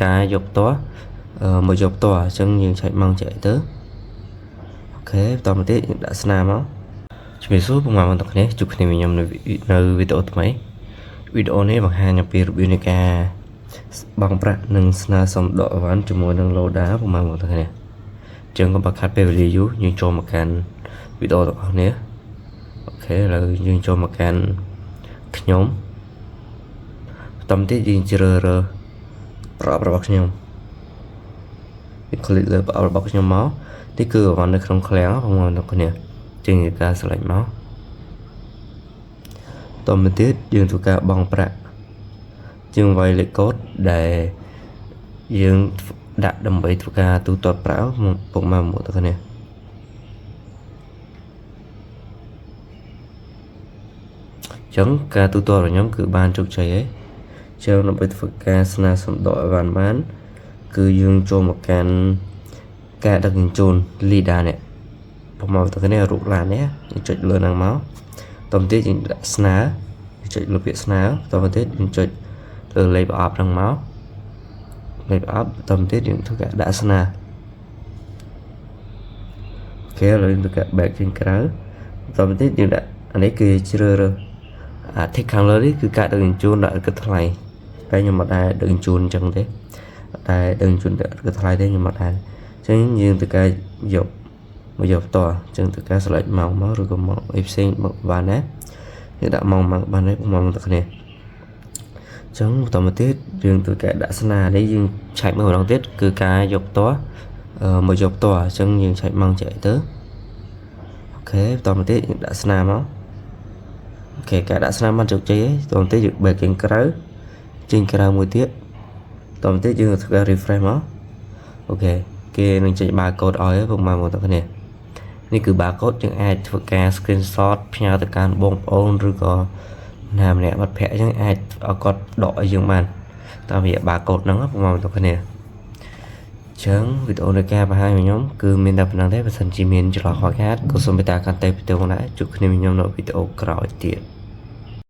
ការយកផ្ទាល់មកយកផ្ទាល់អញ្ចឹងយើងឆែកម៉ោងចែកទៅOK បន្តមកទៀតយើងដាក់ស្នាមកជំរាបសួរពុកម៉ែបងប្អូនទាំងគ្នាជួបគ្នាខ្ញុំនៅវីដេអូថ្មីវីដេអូនេះបង្ហាញអំពីរបៀបនៃការបង់ប្រាក់និងស្នើសុំដកអីវ៉ាន់ជាមួយនឹង Loda ពុកម៉ែបងប្អូនទាំងគ្នាអញ្ចឹងកុំបាច់ខាត់ពេលវេលាយូរយើងចូលមកកាន់វីដេអូទាំងអស់គ្នាOK ឥឡូវយើងចូលមកកាន់ខ្ញុំបន្តមកទៀតយើងជ្រើសរើសប្រអប់របស់ខ្ញុំយើង click លើប្រអប់របស់ខ្ញុំមកនេះគឺអីវ៉ាន់នៅក្នុងឃ្លាំងបងប្អូនទាំងគ្នាជាងការ select មកតមកទៀតយើងធ្វើការបង់ប្រាក់ជាងវាយលេខកូដដែលយើងដាក់ដើម្បីធ្វើការទូទាត់ប្រាក់ពុកម៉ែបងប្អូនទាំងគ្នាចឹងការទូទាត់របស់ខ្ញុំគឺបានជោគជ័យហើយចឹងដើម្បីធ្វើការស្នើសុំដកអីវ៉ាន់បានគឺយើងចូលមកកាន់ការដឹកជញ្ជូន Lida នេះពុកម៉ែបងប្អូនទាំងគ្នារូបឡាននេះយើងចុចលើហ្នឹងមកតទៅទៀតយើងដាក់ស្នើចុចលើពាក្យស្នើតទៅទៀតយើងចុចលើលេខប្រអប់ហ្នឹងមកលេខប្រអប់តទៅទៀតយើងធ្វើការដាក់ស្នើOK ឥឡូវយើងធ្វើការ back ចេញក្រៅតទៅទៀតយើងដាក់អានេះគឺជ្រើសរើសអា tick ខាងលើនេះគឺការដឹកជញ្ជូនដាក់គិតថ្លៃតែខ្ញុំអត់ដែលដឹកជញ្ជូនអញ្ចឹងទេអត់ដែលដឹកជញ្ជូនដាក់គិតថ្លៃទេខ្ញុំអត់ដែលអញ្ចឹងយើងធ្វើការយកមកយកផ្ទាល់អញ្ចឹងធ្វើការ select ម៉ោងមកឬក៏ម៉ោងអីផ្សេងមកបានដែរយើងដាក់ម៉ោងមកបានដែរម៉ោងទាំងគ្នាអញ្ចឹងបន្តមកទៀតយើងធ្វើការដាក់ស្នានេះយើងឆែកមើលម្ដងទៀតគឺការយកផ្ទាល់មកយកផ្ទាល់អញ្ចឹងយើងឆែកម៉ោងចែកទៅOK បន្តមកទៀតយើងដាក់ស្នាមក OK ការដាក់ស្នាបានជោគជ័យហើយតទៅទៀតយើង back ចេញក្រៅចេញក្រៅមួយទៀតតទៅទៀតយើងធ្វើការ refresh មក OK គេនឹងចេញ barcode ឲ្យពុកម៉ែបងប្អូនទាំងគ្នានេះគឺ barcode យើងអាចធ្វើការ screenshot ផ្ញើទៅកាន់បងប្អូនឬក៏ណាម្នាក់មិត្តភ័ក្តិអញ្ចឹងអាចឲ្យគាត់ដកឲ្យយើងបានតាមរយៈ barcode ហ្នឹងពុកម៉ែបងប្អូនទាំងគ្នាចឹងវីដេអូនៃការបង្ហាញរបស់ខ្ញុំគឺមានតែប៉ុណ្្នឹងទេបើសិនជាមានចន្លោះខ្វះខាតក៏សូមមេត្តាកាន់តែវីដេអូដែរជួបគ្នាខ្ញុំនៅវីដេអូក្រោយទៀត។